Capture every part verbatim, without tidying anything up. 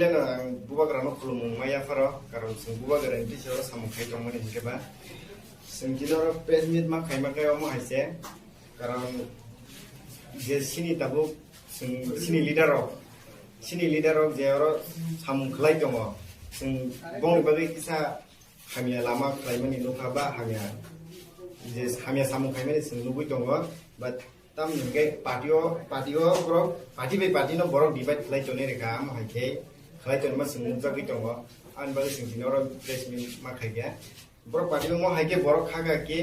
Ang bubagrano khulumung maya pharo, karon chwng bubagrani bisingro samung khai tongmani hinkhe ba. Chwng tini oro press meet ma khaima khe omo hai se, karon je chini tabuk chwng chini leader rok, chini leader rok je oro samung khlai tongo, chwng bongni bagwi kisa hamya lama khlaimani nukha ba hamya je hamya samung khaimani chwng nugwi tongo, but tamni hwnkhe party o, party o borok, party bai party no borok divide khlai tonwi rwkha, amo hai khe khlai tonima chwng nukjagwi tongo. Ani bagwi chwng tini oro press meet ma khaikha. Borok party o mo hai khe borok kha kha khe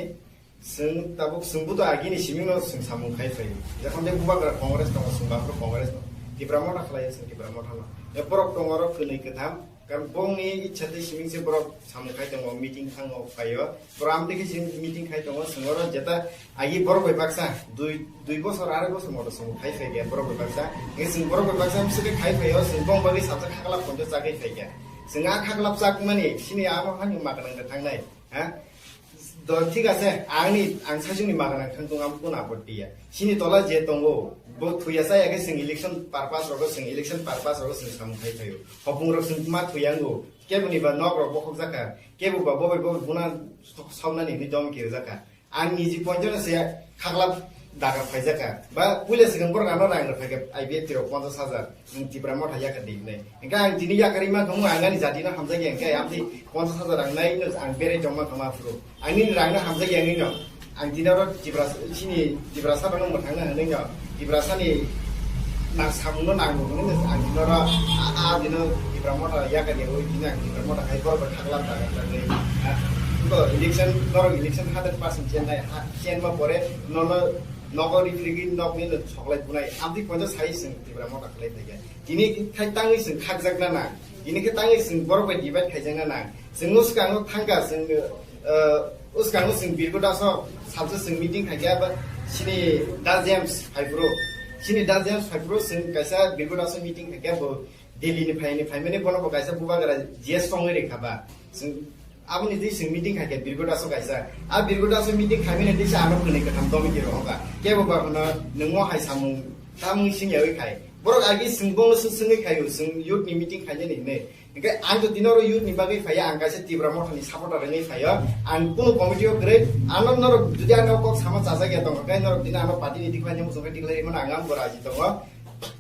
chwng tabuk chwngbo to agini siming no chwng samung khai phaio. Jokhon de bubagra Congress tongo, chwng baphuru Congress no. Tipra Motha khlai chwng Tipra Motha no. E borok tongo oro kwnwi kwtham. Karon bongni ichha tei siming se borok samung khai tongo, meeting thango, phaio. Borok amtwi khe chwng meeting khai tongo, chwng oro jeta agi borok bai baksa, dui, dui bosor, arai bosor moto chwng khai phai khe borok bai baksa. Hingke chwng borok bai baksa bwswk khe khai phaio, chwng bong bagwi salsa khaklap poncho chagwi phai khe. Chwng a khaklap chakmani, sini amo hani makanang thangnai, ha? Do, thik ase, angni, ang saichungni makanang thang tongo, amo kun apot diya. Sini tola je tongo, bo thuya chaya khe chwng election purpose rogo, chwng election purpose rogo chwng samung khai phaio. Hopung rok chwng ma thuyango, keboni ba nok rok bokhok jaka, kebo ba bobai bobai buna sok-, soknani hinwi dom kiri jaka. Ang niji ponchano se khaklap dagar phaijaka. Ba puila swkang borok ano rang rok phaikha I B F T rok ponchas hajar. Ang Tipra Motha yakar di hinai. Hingke ang tini yakar ima khamu ang ani jati no hamjak ya hingke amtwi ponchas hajar ang nai no ang berai tongma kama phuru. Ang nini rang no hamjak ya nino. Ang tini oro Tipra sini Tipra sabo no mwthang na hinai no. Tiprasani nang samung no nang nung nung ang dino ro a, a dino Tipra Motha yakar ya oi dino ang Tipra Motha khai borok bai khaklam ta ta dei. Ko election norok election hundred percent chen nai ha chen ma pore nono nogo rifrigi nok ni no soklai bunai amtwi poncha sai sing Tipra Motha khlai thai khe. Tini khai tangwi sing khakjak na nang. Tini khe tangwi sing borok bai divide khaijak na nang. Sing uskango thangka sing Uskango chwng Birgo Daso salsa chwng meeting khaikha ba sini Da James phaipro. Sini Da James phaipro chwng kaisa Birgo Daso meeting khaikha bo Delhi ni phaini phaimani bono bo kaisa bubagra G S songwi rikha ba. Chwng aboni twi chwng meeting khaikha Birgo Daso kaisa. A Birgo Daso meeting khaimani twi sa ano khwnwi kwtham tomiki rohoka. Kebo ba bono nwngo hai samung tamung singyawi khai. Borok agi chwng bono swngwi khaio chwng youth ni meeting khainani hinwi. Hingke ang to tini oro youth ni bagwi phaiya, ang kaisa Tipra Motha ni supporter wngwi phaiyo. Ang kunu committee o kwrwi, ano norok jodi ano kok sama chajak ya tongkha khe norok tini ano party ni tikhlai ni muchung khe tikhlai mano ang ang bo raji tongo.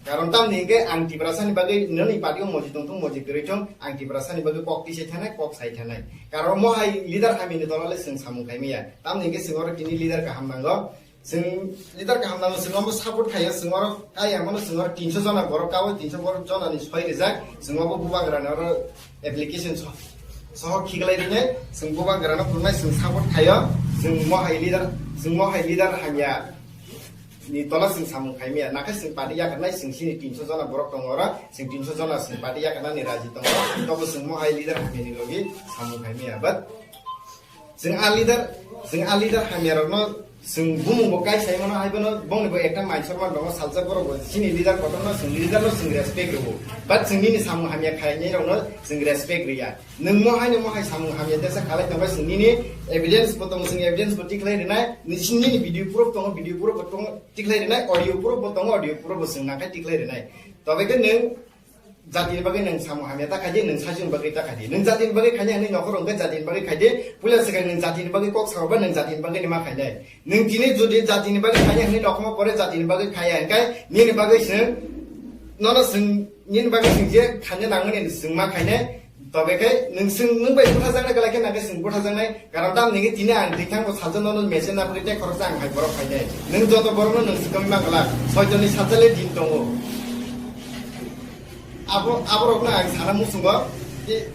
Karon tamni hingke ang Tiprasa ni bagwi nini party o moji tongthung moji kwrwi thung, ang Tiprasa ni bagwi kok tisai thanai, kok sai thanai. Karon mo hai leader hamya ni tola le chwng samung khai maya. Tamni hingke chwng oro tini leader kaham nango. Chwng leader kaham nango, chwng omo support khaio, chwng oro kaya mano, chwng oro tinso jona borok kawi, tinso borok jona ni soi rijak, chwng obo bubagra ni oro application so-, soho khiklai rinai, chwng bubagra no phunuknai, chwng support khaio, chwng mo hai leader, chwng mo hai leader hamya ni tola chwng samung khai maya, nakhai chwng party yakarnai, chwng sini tinso jona borok tongo oro, chwng tinso jona chwng party yakarnani raji tongo, tobo chwng mo hai leader hamya ni logi samung khai maya, but Chwng a leader, chwng a leader hamya rokno chwng bumung bo kai sai mano, hai bono bongni bo ekta mai sorma tongo, salsa borok bo chini leader kotor no chwng leader no chwng respect rwo. But chwng nini samung hamya khainai rokno chwng respect riya. Nwng mo hai no mo hai samung hamya tesa khalai tongbai chwng nini evidence bo tongo, chwng evidence bo tikhlai rinai, nini video proof tongo, video proof bo tongo, tikhlai rinai, audio proof bo tongo, audio proof bo chwng nangkhai tikhlai rinai. Tobe khe nwng Jatini bagwi nwng samung hamya ta khaidi, nwng saichung bagwi ta khaidi. Nwng jatini bagwi khainai hwnwi nokhor wngkhe jatini bagwi khaidi. Puila swkang nwng jatini bagwi kok sao ba nwng jatini bagwi ni ma khainai. Nwng tini jodi jatini bagwi khainai hwnwi nokhorma pore jatini bagwi khaiya hwnkhe nini bagwi swng nono swng nini bagwi swng je khaina nangmani swng ma khainai. Tobe khe nwng swng nwng bai buthajaknai kwlai khe nangkhe swng buthajaknai. Karon tamni hwnkhe tini ang thwithang bo salsa nono message na bagwi tei khoroksa ang hai borok khainai. Nwng joto borokno nwng swkang ma glak. Soitoni salsa le din tongo. Abo, aborokno ang sana muchungo, je,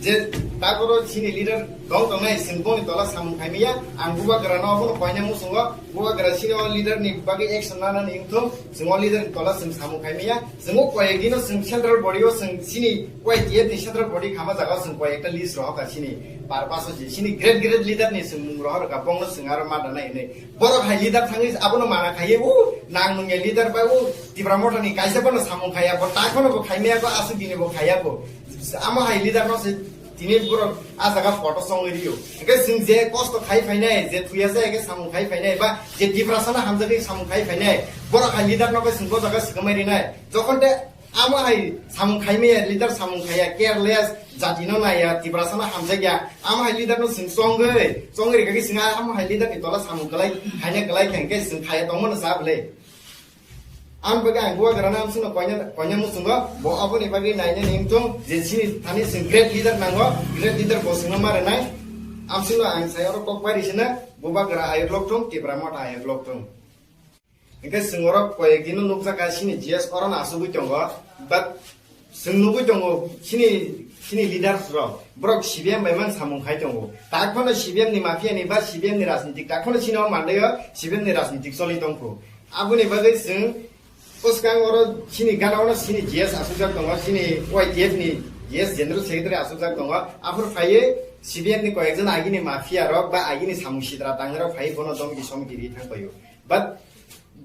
je, taboro chini leader tong tongnai, chwng boni tola samung khaimaya, ang bubagrano abono koina muchungo, bubagra chini o leader ni bagwi action nanani wngthung, chwng o leader ni tola chwng samung khaimaya, chwng o koyekdino chwng central body o chwng chini Y T F ni central body khama jaga o chwng koyekta list rohorkha chini purpose o je, chini great great leader ni chwng mung rohorkha, bongno chwng aro ma danai hinwi. Borok hai leader thangwi abono mana khaiwi, o nang nungya leader bai o Tipra Motha ni kaisa bono samung khaiya, bo tak bono bo khaimaya bo aswk dini bo khaiya bo. Amo hai leader no se tini borok a jaga photo songwi rio. Hwnkhe chwng je kosto khai phainai, je thuya jaya khe samung khai phainai, ba je Tiprasa no hamjagwi samung khai phainai, borok hai leader no khe chwng bo jaga swkamai rinai. Jokhon te Amo hai samung khaimaya, leader samung khaiya, careless, jati no naiya, Tiprasa no hamjakya. Amo hai leader no chwng chongwi, chongwi rikha khe chwng amo hai leader ni tola samung kwlai, khaina kwlai khe hwnkhe chwng khaiya tongmano cha bwle. Ang bagwi ang bubagra no amswkno koina, koina muchungo, bo aboni bagwi naina ni wngthung, je chini thani chwng great leader nango, great leader bo chwngno ma rwnai. Amswkno ang sai oro kok bai rwsino, bubagra ayuk lok thung, Tipra Motha ayuk lok thung. Hingke chwng oro koyek dino nukjakha chini G S oro no asugwi tongo, but chwng nugwi tongo chini, chini leaders rok, borok C P M bai mang samung khai tongo. Tak phano C P M ni mafia ni ba C P M ni rajnitik, tak phano chini o mandaio C P M ni rajnitik choli tongkho. Aboni bagwi chwng bwskang oro chini gana ono chini G S asukjak tongo, chini Y T F ni G S General Secretary asukjak tongo. Aphuru phaiwi C P M ni koyekjon agini mafia rok ba agini samung sitra tangnai rok phaiwi bono domki somki ri thang paio. But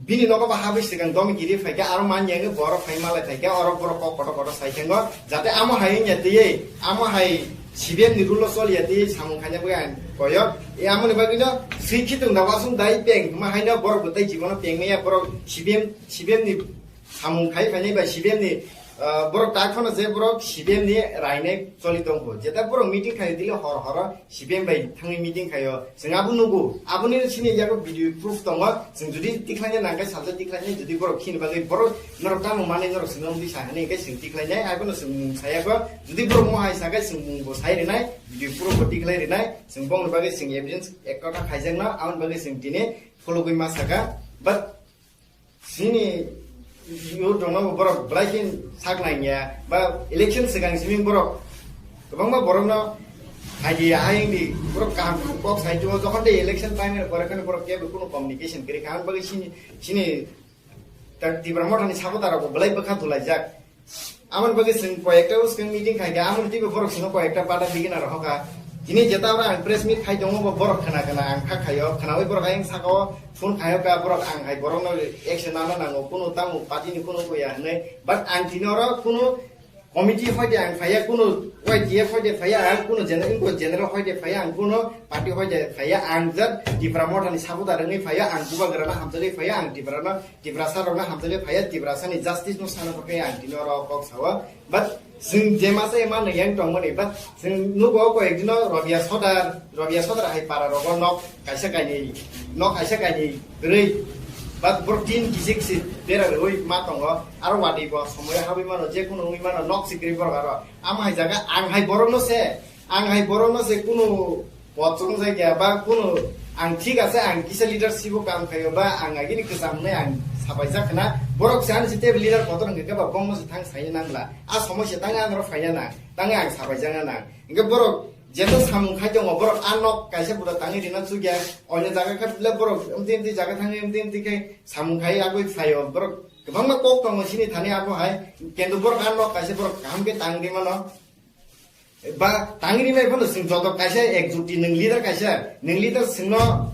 bini nogo ba habwi swkang domki ri phaikha, aro man yang borok phai malai phaikha, oro borok kok kotor kotor sai thango, jate amo hai wngya twiwi, amo hai C P M ni rule o choliya twiwi samung khaina bagwi ang koyok. E amoni bagwino swi khitung da wasung dai peng ma haino borok bo tei jibono peng maya, borok C P M, C P M ni samung khai phainai bai C P M ni, ah, borok tak phano je borok C P M ni rainai choli tongkho. Jeta borok meeting khai dile hor horo C P M bai thangwi meeting khaio. Chwng abo nugo. Aboni chini yago video proof tongo. Chwng jodi tikhlaina nangkhe salsa tikhlaina jodi borok khini bagwi borok norok tamo manwi norok chwngno wngwi sa hwnwi hwnkhe chwng tikhlainai. Abono chwng mung sayago. Jodi borok mo hai sakhe chwng mung bo sai rwnai. Video proof bo tikhlai rwnai. Chwng bongni bagwi chwng evidence ek kotha khaijakno. Aboni bagwi chwng tini phulugwi ma saka. But Chini youth rokno bo borok belai khe sak nangya, ba election swkang simi borok kwbangma borokno idea ayang di, borok kaham kaham kok sai tio, jokhon de election time ni pore kheno borok kebo kuno communication kwrwi kha, aboni bagwi chini, chini ta Tipra Mothani supporter rok bo belai bwkha dulaijak. Amoni bagwi chwng koyekta bwskang meeting khai kha, amoni twibo borok chwngno koyekta bada bigina rohor kha. Tini jeta oro ang press meet khai tongo, bo borok khna khna ang kha khaio, khnaui borok ayang sakao phone khaio kha, borok ang hai borokno action nana nango, kuno tamo party ni kuno kuya hwnwi. But ang tini oro kuno committee hoide ang phaiya, kuno Y T F hoide phaiya, ang kuno general, kuno general hoide phaiya, ang kuno party hoide phaiya, ang jat Tipra Mothani supporter wngwi phaiya, ang bubagrano hamjagwi phaiya, ang Tiprano Tiprasa rokno hamjakle phaiya, Tiprasa ni justice no sana bagwi ang tini oro kok sao. But chwng je masa ema no yang tongmani, but chwng nugo koi ekdino Rabia Sodar, Rabia Sodar hai para rogo nok kaisa kainwi, nok kaisa kainwi kwrwi. But borok tin kisik si bera rwi ma tongo, aro wadi bo somoya habwi mano, je kuno wngwi mano, nok si kwrwi borok aro. Amo hai jaga ang hai borok no se, ang hai borok no se kuno Pochong jagya ba kuno ang thik ase, ang kisa leadership o kam khaio ba ang agini kwcham hwnwi ang sapaijak khna, borok se ani se tei leader kotor hwnkhe ba bongno se thang saina nangla. A somoi se tang ang oro phaina nang, tang ang sapaijak na nang. Hwnkhe borok jeto samung khai tongo, borok a nok kaisa buda tangwi rina chukya, oino jaga khe le borok amtwi amtwi jaga thangwi amtwi amtwi khe samung khai agwi phaio. Borok kwbangma kok tongo chini thani abo hai, kintu borok a nok kaisa borok kaham khe tang rwi mano. Ba tangri mai phano chwng joto kaisa ek jukti nwng leader kaisa, nwng leader chwngno,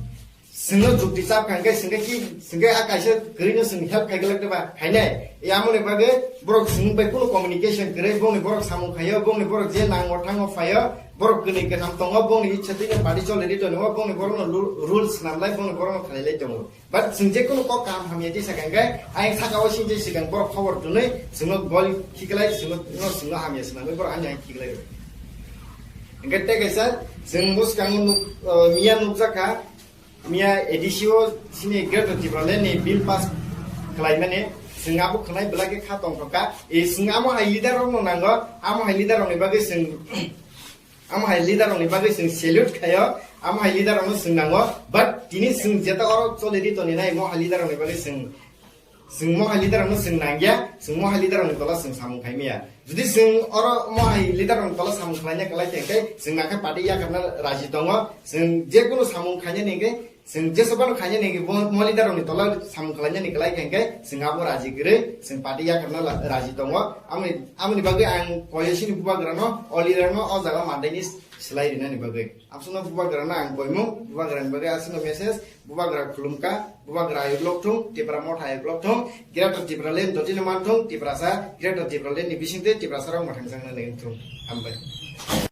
chwngno jukti chap kha hwnkhe chwngkhe ki, chwngkhe a kaisa kwrwino chwng help khai glak ba khainai. E amoni bagwi borok chwng bai kuno communication kwrwi, bongni borok samung khaio, bongni borok je nango thango phaio, borok kwnwi kwtham tongo, bongni ichha twi party choli ri tongo, bongni borokno lu-, rules swnam lai, bongni borokno khlai lai tongo. But chwng je kunu kok kaham hamya tisa kha hwnkhe, ayang saka o sini je sikang borok khobor twnwi chwngno bol khiklai, chwngno, no chwngno hamya swnamwi borok ani ayang khiklai rw. Hwnkhe tei kaisa chwng bwskango nuk, uh, miya nukjak kha, miya A D C o sini Greater Tipraland ni bill pass khlaimani, chwng abo khwnai belai khe kha tongthokha. E chwng amo hai leader rokno nango, amo hai leader rokni bagwi chwng Amo hai leader rokni bagwi chwng salute khaio, amo hai leader rokno chwng nango, but tini chwng jeta oro choli ri toni nai, mo hai leader rokni bagwi chwng, chwng mo hai leader rokno chwng nangya, chwng mo hai leader rokni tola chwng samung khai maya. Jodi chwng oro mo hai leader rokni tola samung khlaina kwlai khe, hwnkhe chwng nangkhe party yakarna raji tongo, chwng je kunu samung khainani hwnkhe, Chwng jesophano khainani hwnkhe bo mo leader rokni tola samung khlainani kwlai khe hwnkhe chwng abo raji kwrwi, chwng party yakarna la-, raji tongo. Amoni, amoni bagwi ang koyesini bubagrano, o leader no o jaga mandaini swlai rinani bagwi. Amsukno bubagrano ang koimung, bubagrani bagwi aswkno message, bubagra khulumkha, bubagra ayuk lokthung, Tipra Motha ayuk lokthung, Greater Tipraland jotino manthung, Tiprasa, Greater Tipraland ni bisingtwi Tiprasa rok mwthangjaknani wngthung. Hambai.